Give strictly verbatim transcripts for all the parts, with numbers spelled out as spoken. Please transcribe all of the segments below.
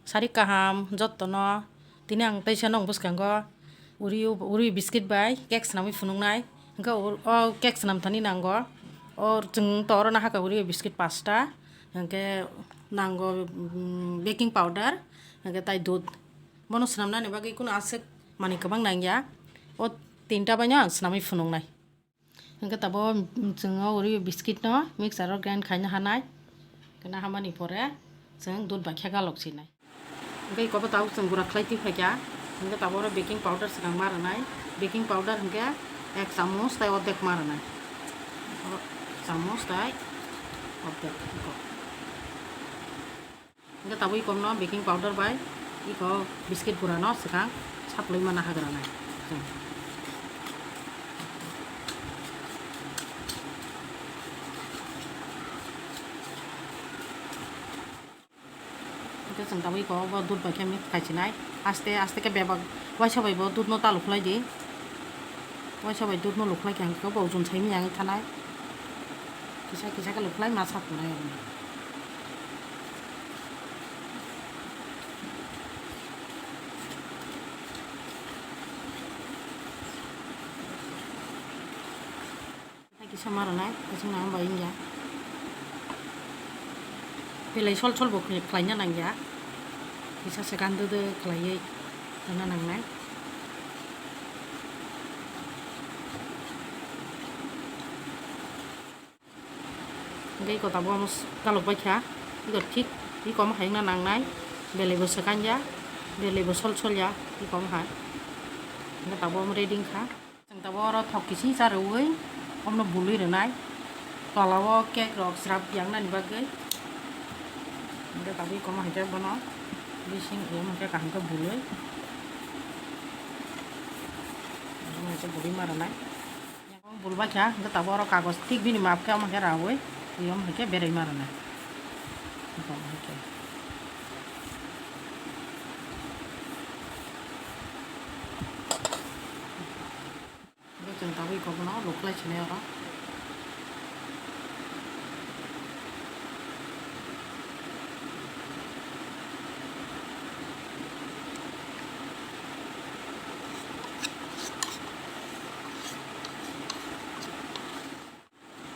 Sari kaham jottono, tini ang teisa nong bwskango Oreo, Oreo biscuit bai cake swnamwi phunuknai. Hwnkhe o, o cake swnam thani nango. O chwng to oro nahaka Oreo biscuit pasta. Hwnkhe nango, mm, baking powder, hwnkhe tai dudh. Bono swnamnani bagwi kunu aswk manwi kwbang nangya. O tinta baino ang swnamwi phunuknai. Hwnkhe tabuk chwng o Oreo biscuit no mixer o grind khaina hanai. Hwnkhe nahamani pore chwng dudh bai khe galok sinai. Hwnkhe iko bo tabuk chwng gura khlai twi phaikha. Hwnkhe tabuk oro baking powder swkang ma rwnai. Baking powder hwnkhe ek chamoch tai ordek ma rwnai. O chamoch tai ordek iko. Hwnkhe tabuk ikomno baking powder bai iko biscuit gurano swkang saplwi mana hagranai. Hwnkhe chwng tabuk iko bo dudh bai khe mix khai sinai. Aste aste khe bebak waisa bai bo dudhno ta lukhlai di. Waisa bai dudhno lukhlai khe hwnkhe bo ujun sai manya wngwi thanai. Kisa kisa khe lukhlai ma sak tongnai oro. Kisa ma rwnai, kisa nang bai wngya. Belai sol sol bo khlai-, khlaina nangya. Kisa se gandwdw khlaiwi rwna nangnai. Hwnkhe iko tabuk omo s-, galok baikha, iko thik iko omo hai wngna nangnai, belai bo swkang ya, belai bo sol sol ya, iko omo hai. Hwnkhe tabuk omo ready wngkha. Chwng tabuk oro thok kisi cha rwui omono bului rwnai, tola o cake rok srap yangnani bagwi. Hwnkhe tabuk iko omo hai khe bono bising omo hai khe kaham khe bului, omo hai khe bului ma rwnai. Bulbaikha, hwnkhe tabuk oro kagoj thik bini map khe omo khe raui, twi omo hai khe berwi ma rwnai. Omo hai khe. Hwnkhe chwng tabuk iko bono lukhlai sinai oro.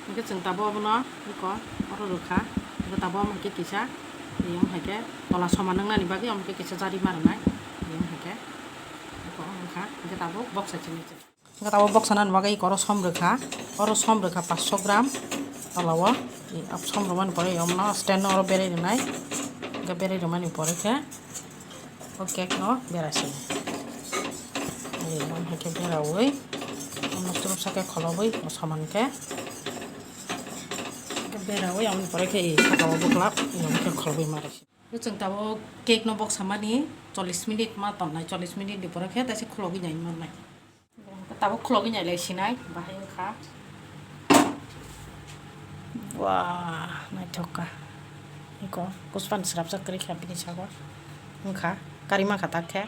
Hwnkhe chwng tabuk obono iko oro rwkha. Hwnkhe tabuk omo hai khe kisa, tei omo hai khe tola soman wngnani bagwi omo hai khe kisa jari ma rwnai. Tei omo hai khe iko wngkha. Hwnkhe tabuk boksa chini chwng. Hwnkhe tabuk boksa nani bagwi iko oro som rwkha. Oro som rwkha paanch sho gram tola o. Som rwmani pore omono stand o oro berai rwnai. Hwnkhe berai rwmani pore khe o cake no bera sini. Ei, omo hai khe beraui, omo chwrwpsa khe kholobwi, o soman khe. Khe beraui, aboni pore khe ei saka o bwklap, ei omo khe kholobwi ma rwsini. Chwng tabuk cake no boksa mani chollish minute ma tonnai, chollish minute ni pore khe taisa kholobwi nai mannai. Tabuk khulogwi nailai sinai, bahai wngkha. Wah, naithok kha. Iko, puspani srapjak kwrwi kha bini sago. Wngkha, kari mankha tak khe.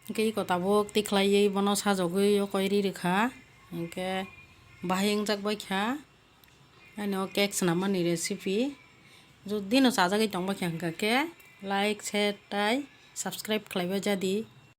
Hwnkhe iko tabuk tikhlaiwi bono sajagwi yokoi ri rwkha. Hwnkhe bahai wngjak bai kha. Ani o cake swnammani recipe. Jodi no chajagwi tongba khe hwnkha khe like, share tai subscribe khlaibai jadi.